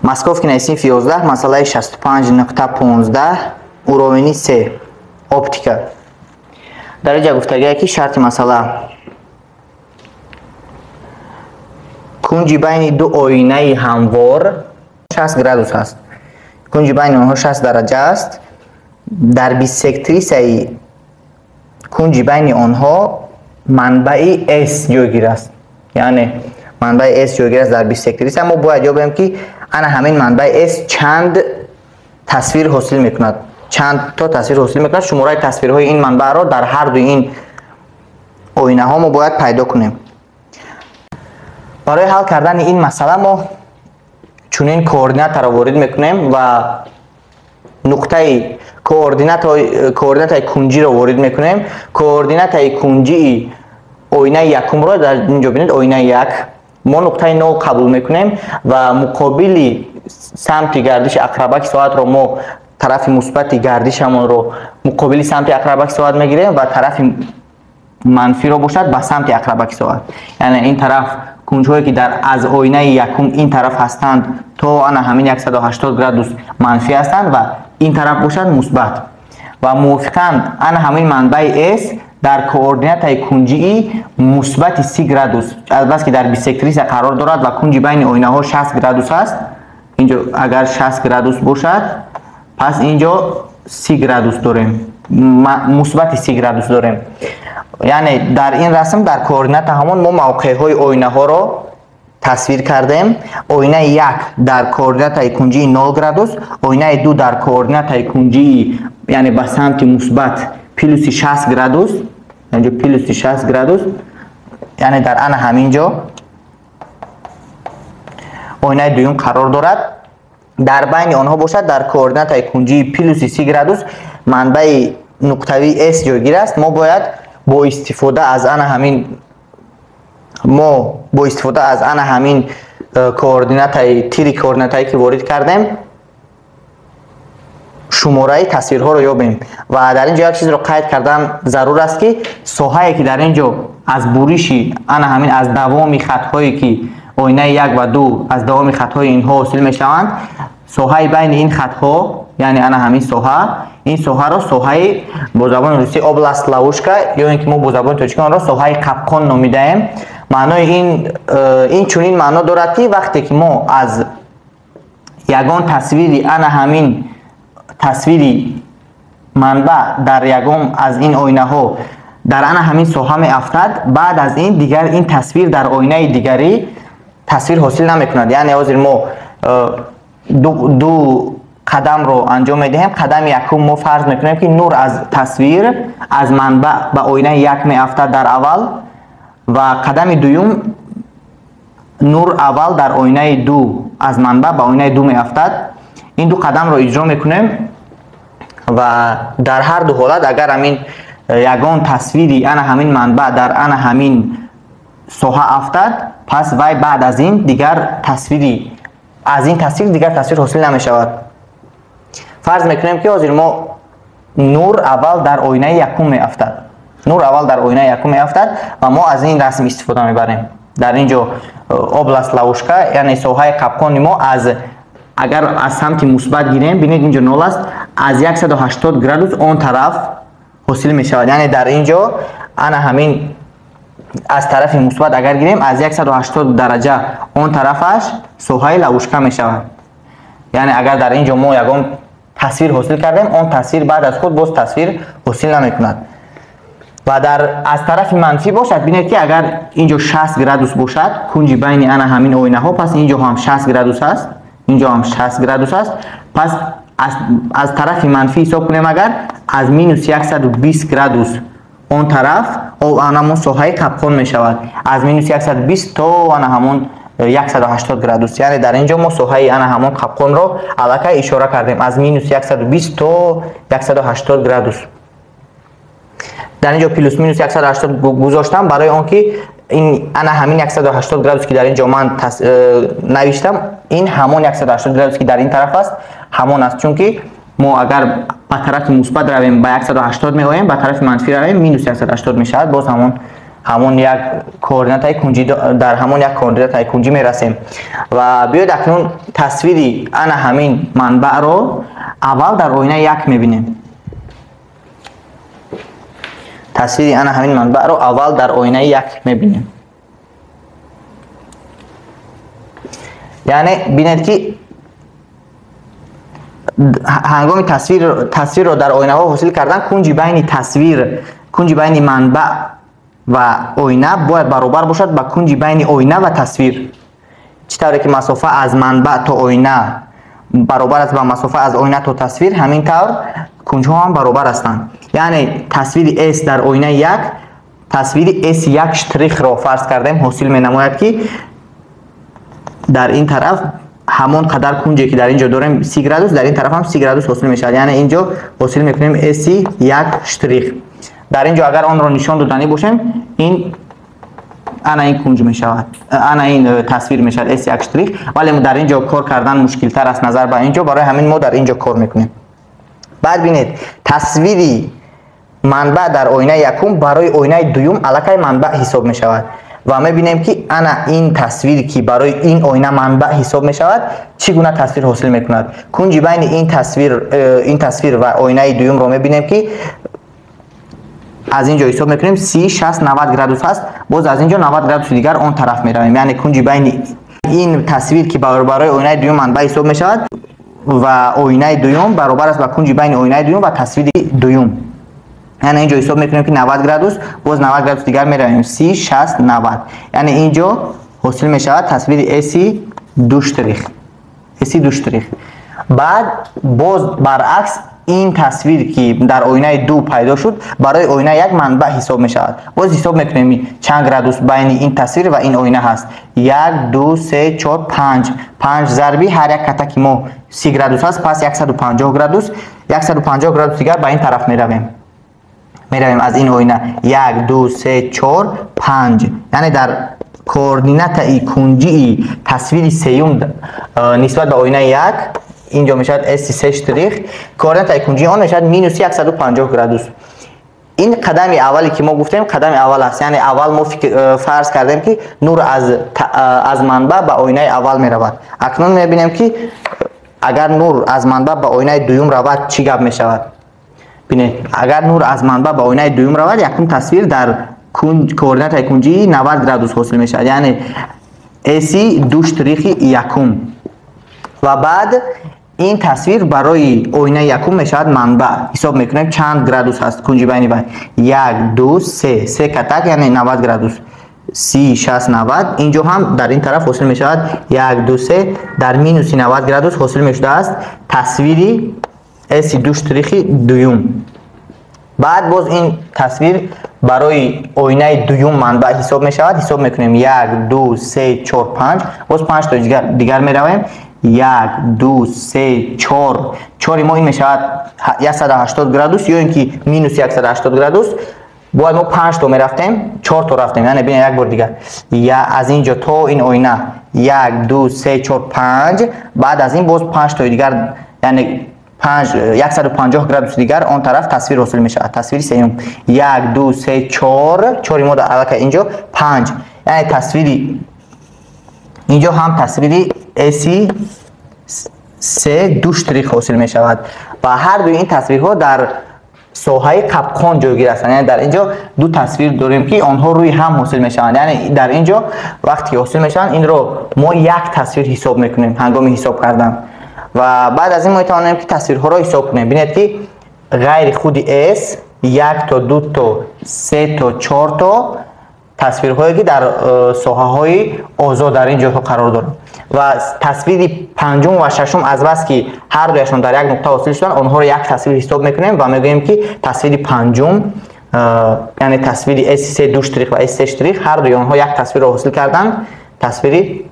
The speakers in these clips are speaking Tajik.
Московкинаи синфи 11, масъалаи 65.15, уровени 3, оптика. Дар инҷа гуфтагие ки шарти масъала: кунҷи байни ду оинаи ҳамвор 60 градус аст. Кунҷи байни онҳо 60 дараҷа аст. Дар бисектрисаи кунҷи байни онҳо манбаи S ҷойгир аст. Яъне манбаи S ҷойгир аст дар бисектриса. Мо бояд ёбем, ки ана ҳамин манбаи S чанд тасвир ҳосил мекунад. Чанд то тасвир ҳосил мекунад. Шумораи тасвирҳои ин манбаъро дар ҳар дуи ин оинаҳо мо бояд пайдо кунем. Барои ҳал кардани ин масъала мо чунин координатаро ворид мекунем ва нуқтаи координатаи кунҷиро ворид мекунем. Координатаи кунҷии оинаи якумро дар инҷо бинед, оинаи як мо нуқтаи нол қабул мекунем ва муқобили самти гардиши ақрабаки соатро мо тарафи мусбати гардишамонро муқобили самти ақрабаки соат мегирем ва тарафи манфиро бошад ба самти ақрабаки соат. Яъне ин тараф кунҷҳое ки дар аз оинаи якум ин тараф ҳастанд то ана ҳамин 180 градус манфӣ ҳастанд ва ин тараф бошад мусбат. Ва мувофиқан ана ҳамин манбаи S дар координатаи кунҷии мусбати 30 градус, азбаски дар бисектриса қарор дорад ва кунҷи байни оинаҳо 60 градус аст. Инҷо агар 60 градус бошад, пас инҷо 30 градус дорем, мусбати 30 градус дорем. Яъне дар ин расм дар координата ҳамон мо мавқеъҳои оинаҳоро тасвир кардем. Оинаи як дар координатаи кунҷии 0 градус, оинаи ду дар координатаи кунҷии, яъне ба самти мусбат плюси 60 градус, инҷо плюси 60 градус, яъне дар ана ҳамин ҷо оинаи дуюм қарор дорад. Дар байни онҳо бошад дар координатаи кунҷии плюси 30 градус манбаи нуқтавии S ҷойгир аст. Мо бояд бо истифода аз ана ҳамин мо бо истифода аз ана ҳамин координатаи тири координатае ки ворид кардем шумораи тасвирҳоро ёбем. Ва дар ин ҷо як чизро қайд кардан зарур аст, ки соҳае ки дар ин ҷо аз буриши ана ҳамин аз давоми хатҳое ки оинаи як ва ду аз давоми хатҳои инҳо ҳосил мешаванд, соҳаи байни ин хатҳо, яъне ана ҳамин соҳа, ин соҳаро соҳаи бо забони русӣ область ловушка ё ин ки мо бо забони тоҷикӣ онро соҳаи қапқон номидаем. Маънои ин чунин маъно дорад, ки вақте ки мо аз ягон тасвири ана ҳамин тасвири манбаъ дар ягон аз ин оинаҳо дар ана ҳамин соҳа меафтад, баъд аз ин дигар ин тасвир дар оинаи дигарӣ тасвир ҳосил намекунад. Яъне ҳозир мо ду қадамро анҷом медиҳем. Қадами якум мо фарз мекунем, ки нур аз тасвир аз манбаъ ба оинаи як меафтад дар аввал, ва қадами дуюм нур аввал дар оинаи ду аз манбаъ ба оинаи ду меафтад. Ин ду қадамро иҷро мекунем ва дар ҳар ду ҳолат агар ҳамин ягон тасвири ана ҳамин манбаъ дар ана ҳамин соҳа афтад, пас вай баъд аз ин дигар тасвири аз ин тасвир дигар тасвир ҳосил намешавад. Фарз мекунем, ки ҳозир мо нур аввал дар оинаи якум меафтад. Нур аввал дар оинаи якум меафтад ва мо аз ин расм истифода мебарем. Дар ин ҷо область ловушка, яъне соҳаи қапқони мо аз агар аз самти мусбат гирем, бинед, инҷо нол аст, аз 180 градус он тараф ҳосил мешавад. Яъне дар ин ҷо ана ҳамин аз тарафи мусбат агар гирем, аз 180 дараҷа он тарафаш соҳаи ловушка мешавад. Яъне агар дар ин ҷо мо ягон тасвир ҳосил кардем, он тасвир баъд аз худ боз тасвир ҳосил намекунад. Ва дар аз тарафи манфӣ бошад, бинед, ки агар ин ҷо 60 градус бошад кунҷи байни ана ҳамин оинаҳо, пас ин ҷо ҳам 60 градус аст, ин ҷо ҳам 60 градус аст. Пас аз тарафи манфӣ ҳисоб кунем, агар аз минус 120 градус он тараф ана ҳамон соҳаи қапқон мешавад, аз минус 120 то ана ҳамон 180 градус. Яъне дар ин ҷо мо соҳаи ана ҳамон қапқонро аллакай ишора кардем аз минус 120 то 180 градус. Дар ин ҷо плюс минус 180 гузоштам барои он ки ин ана ҳамин 180 градус, ки дар ин ҷо ман навиштам, ин ҳамон 180 градус, ки дар ин тараф аст, ҳамон аст. Чунки мо агар ба тарафи мусбат равем, ба 180 меоем, ба тарафи манфӣ равем, минус 180 мешавад, боз ҳамон ҳамон як координатаи кунҷӣ, дар ҳамон як координатаи кунҷӣ мерасем. Ва биёед акнун тасвири ана ҳамин манбаъро аввал дар оинаи як мебинем. Тасвири ана ҳамин манбаъро аввал дар оинаи як мебинем. Яъне бинед ки ҳангоми тасвирро дар оинаҳо ҳосил кардан кунҷи байни тасвир, кунҷи байни манбаъ ва оина бояд баробар бошад ба кунҷи байни оина ва тасвир. Чӣ тавре ки масофа аз манбаъ то оина баробар аст ба масофа аз оина то тасвир, ҳамин тавр кунҷҳо ҳам баробар ҳастанд. Яъне тасвири S дар оинаи як тасвири S1 штрихро фарз кардем ҳосил менамояд ки дар ин тараф ҳамон қадар кунҷе ки дар ин ҷо дорем 30 градус, дар ин тараф ҳам 30 градус ҳосил мешавад. Яъне ин ҷо ҳосил мекунем S1 штрих. Дар ин ҷо агар онро нишон доданӣ бошем, ин ана ин кунҷ мешавад, ана ин тасвир мешавад S1 штрих. Вале дар ин ҷо кор кардан мушкилтар аст назар ба ин ҷо, барои ҳамин мо дар ин ҷо кор мекунем. Баъд бинед, тасвири манбаъ дар оинаи якум барои оинаи дуюм аллакай манбаъ ҳисоб мешавад. Ва мебинем ки ана ин тасвир ки барои ин оина манбаъ ҳисоб мешавад, чӣ гуна тасвир ҳосил мекунад. Кунҷи байни ин тасвир ва оинаи дуюмро мебинем ки аз ин ҷо ҳисоб мекунем 30, 60, 90 градус ҳаст. Боз аз ин ҷо 90 градуси дигар он тараф меравем. Яъне кунҷи байни ин тасвир ки барои оинаи дуюм манбаъ ҳисоб мешавад ва оинаи дуюм баробар аст ба кунҷи байни оинаи дуюм ва тасвири дуюм. Яъне ин ҷо ҳисоб мекунем ки 90 градус, боз 90 градус дигар меравем 30, 60, 90. Яъне ин ҷо ҳосил мешавад тасвири S2 штрих. S2 штрих. Баъд боз баръакс ин тасвир ки дар оинаи ду пайдо шуд, барои оинаи як манбаъ ҳисоб мешавад. Боз ҳисоб мекунем чанд градус байни ин тасвир ва ин оина ҳаст. 1, 2, 3, 4, 5. 5 зарби ҳар як катаки мо 30 градус ҳаст, пас 150 градус. 150 градус дигар ба ин тараф меравем. Меравем аз ин оина 1, 2, 3, 4, 5. Яъне дар координатаи кунҷии тасвири сеюм нисбат ба оинаи як ин ҷо мешавад S3 штрих, координатаи кунҷии он мешавад минус 150 градус. Ин қадами аввале ки мо гуфтем қадами аввал аст. Яъне аввал мо фарз кардем ки нур аз манбаъ ба оинаи аввал меравад. Акнун мебинем ки агар нур аз манбаъ ба оинаи дуюм равад чӣ гап мешавад. Бинед, агар нур аз манбаъ ба оинаи дуюм равад, якум тасвир дар координатаи кунҷии 90 градус ҳосил мешавад. Яъне S2 штрихи якум. Ва баъд ин тасвир барои оинаи якум мешавад манбаъ. Ҳисоб мекунем чанд градус ҳаст кунҷи байни байн. 1, 2, 3. 3 катак, яъне 90 градус. 30, 60, 90. Ин ҷо ҳам дар ин тараф ҳосил мешавад 1, 2, 3. Дар минуси 90 градус ҳосил мешудааст тасвири S2 штрихи дуюм. Баъд боз ин тасвир барои оинаи дуюм манбаъ ҳисоб мешавад. Ҳисоб мекунем 1, 2, 3, 4, 5. Боз 5 то дигар меравем. 1, 2, 3, 4. 4 мо ин мешавад 180 градус ё ин ки минус 180 градус. Бояд мо 5 то мерафтем, 4 то рафтем. Яъне бинед як бор дигар. Аз ин ҷо то ин оина 1, 2, 3, 4, 5. Баъд аз ин боз 5 тои дигар, яъне 150 градус дигар он тараф тасвир ҳосил мешавад. Тасвири сеюм 1, 2, 3, 4. 4 мо дар аллакай ин ҷо 5. Яъне тасвири ин ҷо ҳам тасвири S3 2 штрих ҳосил мешавад ва ҳар дуи ин тасвирҳо дар соҳаи қапқон ҷойгир ҳастанд. Яъне дар ин ҷо ду тасвир дорем ки онҳо рӯи ҳам ҳосил мешаванд. Яъне дар ин ҷо вақте ки ҳосил мешаванд, инро мо як тасвир ҳисоб мекунем ҳангоми ҳисоб кардан. Ва баъд аз ин мо метавонем ки тасвирҳоро ҳисоб кунем. Бинед ки ғайри худи S 1 то 2 то 3 то 4 то тасвирҳое ки дар соҳаҳои озод дар ин ҷойҳо қарор доранд. Ва тасвири панҷум ва шашум аз бас ки ҳар дуяшон дар як нуқта ҳосил шуданд, онҳоро як тасвир ҳисоб мекунем ва мегӯем ки тасвири панҷум, яъне тасвири S3 2 штрих ва S3 штрих, ҳар дуи онҳо як тасвирро ҳосил карданд. Тасвири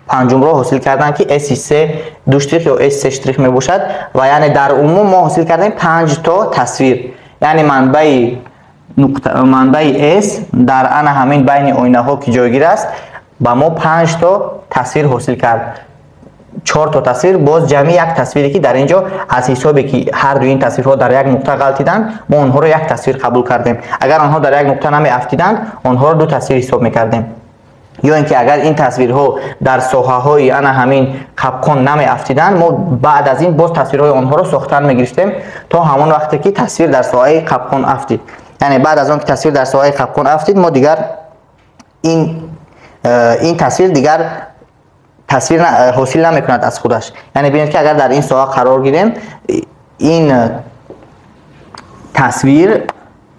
панҷумро ҳосил карданд ки S3 2 штрих ё S3 штрих мебошад. Ва яъне дар умум мо ҳосил кардем 5 то тасвир. Яъне манбаи S дар ана ҳамин байни оинаҳо ки ҷойгир аст, ба мо 5 то тасвир ҳосил кард. 4 то тасвир боз ҷамъи як тасвире ки дар инҷо аз ҳисобе ки ҳар дуи ин тасвирҳо дар як нуқта ғалтиданд, мо онҳоро як тасвир қабул кардем. Агар онҳо дар як нуқта намеафтиданд, онҳоро ду тасвир ҳисоб мекардем. Ё ин ки агар ин тасвирҳо дар соҳаҳои ана ҳамин қапқон намеафтиданд, мо баъд аз ин боз тасвирҳои онҳоро сохтан мегирифтем то ҳамон вақте ки тасвир дар соҳаи қапқон афтид. Яъне баъд аз он ки тасвир дар соҳаи қапқон афтид, мо дигар ин тасвир дигар тасвир ҳосил намекунад аз худаш. Яъне бинед ки агар дар ин соҳа қарор гирем, ин тасвир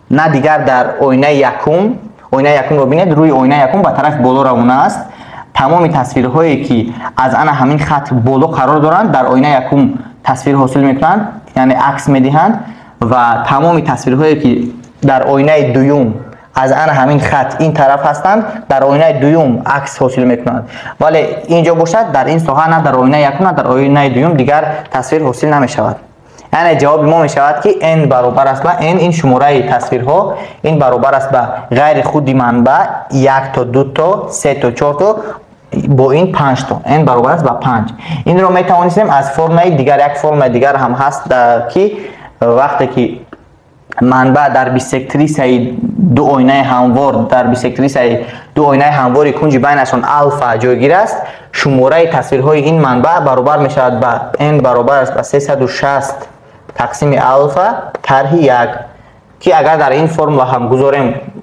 на дигар дар оинаи якум, оинаи якумро бинед, рӯи оинаи якум ба тарафи боло равона аст. Тамоми тасвирҳое ки аз ана ҳамин хат боло қарор доранд, дар оинаи якум тасвир ҳосил мекунанд, яъне акс медиҳанд, ва тамоми тасвирҳое ки дар оинаи дуюм аз ана ҳамин хат ин тараф ҳастанд, дар оинаи дуюм акс ҳосил мекунанд. Вале инҷо бошад, дар ин соҳа на дар оинаи якум, на дар оинаи дуюм дигар тасвир ҳосил намешавад. Яъне ҷавоби мо мешавад ки n баробар аст ба n, ин шумораи тасвирҳо, ин баробар аст ба ғайри худи манбаъ 1 то 2 то 3 то 4 то бо ин 5 то, n баробар аст ба 5. Инро метавонистем аз формаи дигар, як формаи дигар ҳам ҳаст ки вақте ки манбаъ дар бисектрисаи ду оинаи ҳамвор, дар бисектрисаи ду оинаи ҳамвори кунҷи байнашон алфа ҷойгир аст, шумораи тасвирҳои ин манбаъ баробар мешавад ба n баробар аст ба 360 тақсими алфа тарҳи 1, ки агар дар ин формула ҳам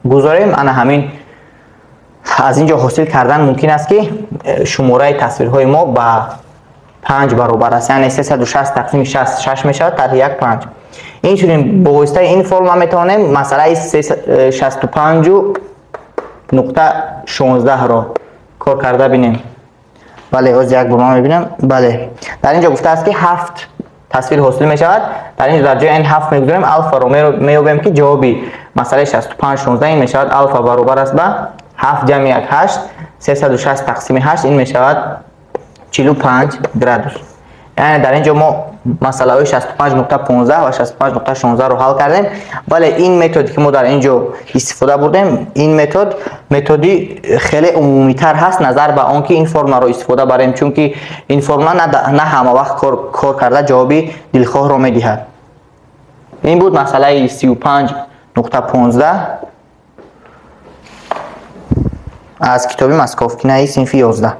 гузорем, ана ҳамин аз инҷо ҳосил кардан мумкин аст ки шумораи тасвирҳои мо ба 5 баробар аст. Яъне 360 тақсими 6 6 мешавад, тарҳи 1 5. Инчунин бо воситаи ин формула метавонем масъалаи 65.16-ро кор карда бинем. Бале, оз як бор ман мебинам. Бале, дар инҷо гуфтааст ки 7 тасвир ҳосил мешавад. Дар инҷо дар ҷои n 7 мегузорем, алфаро меёбем ки ҷавоби масъалаи 65.16 ин мешавад алфа баробар аст ба 7 ҷамъи 1 8, 360 тақсими 8 ин мешавад 45 градус. Яъне дар инҷо мо масъалаҳои 65.15 ва 65.16-ро ҳал кардем. Вале ин методе ки мо дар инҷо истифода бурдем, ин метод методи хеле умумитар ҳаст назар ба он ки ин формуларо истифода барем, чунки ин формула на ҳама вақт кор карда ҷавоби дилхоҳро медиҳад. Ин буд масъалаи 35.15 аз китоби Московкинаи синфи 11.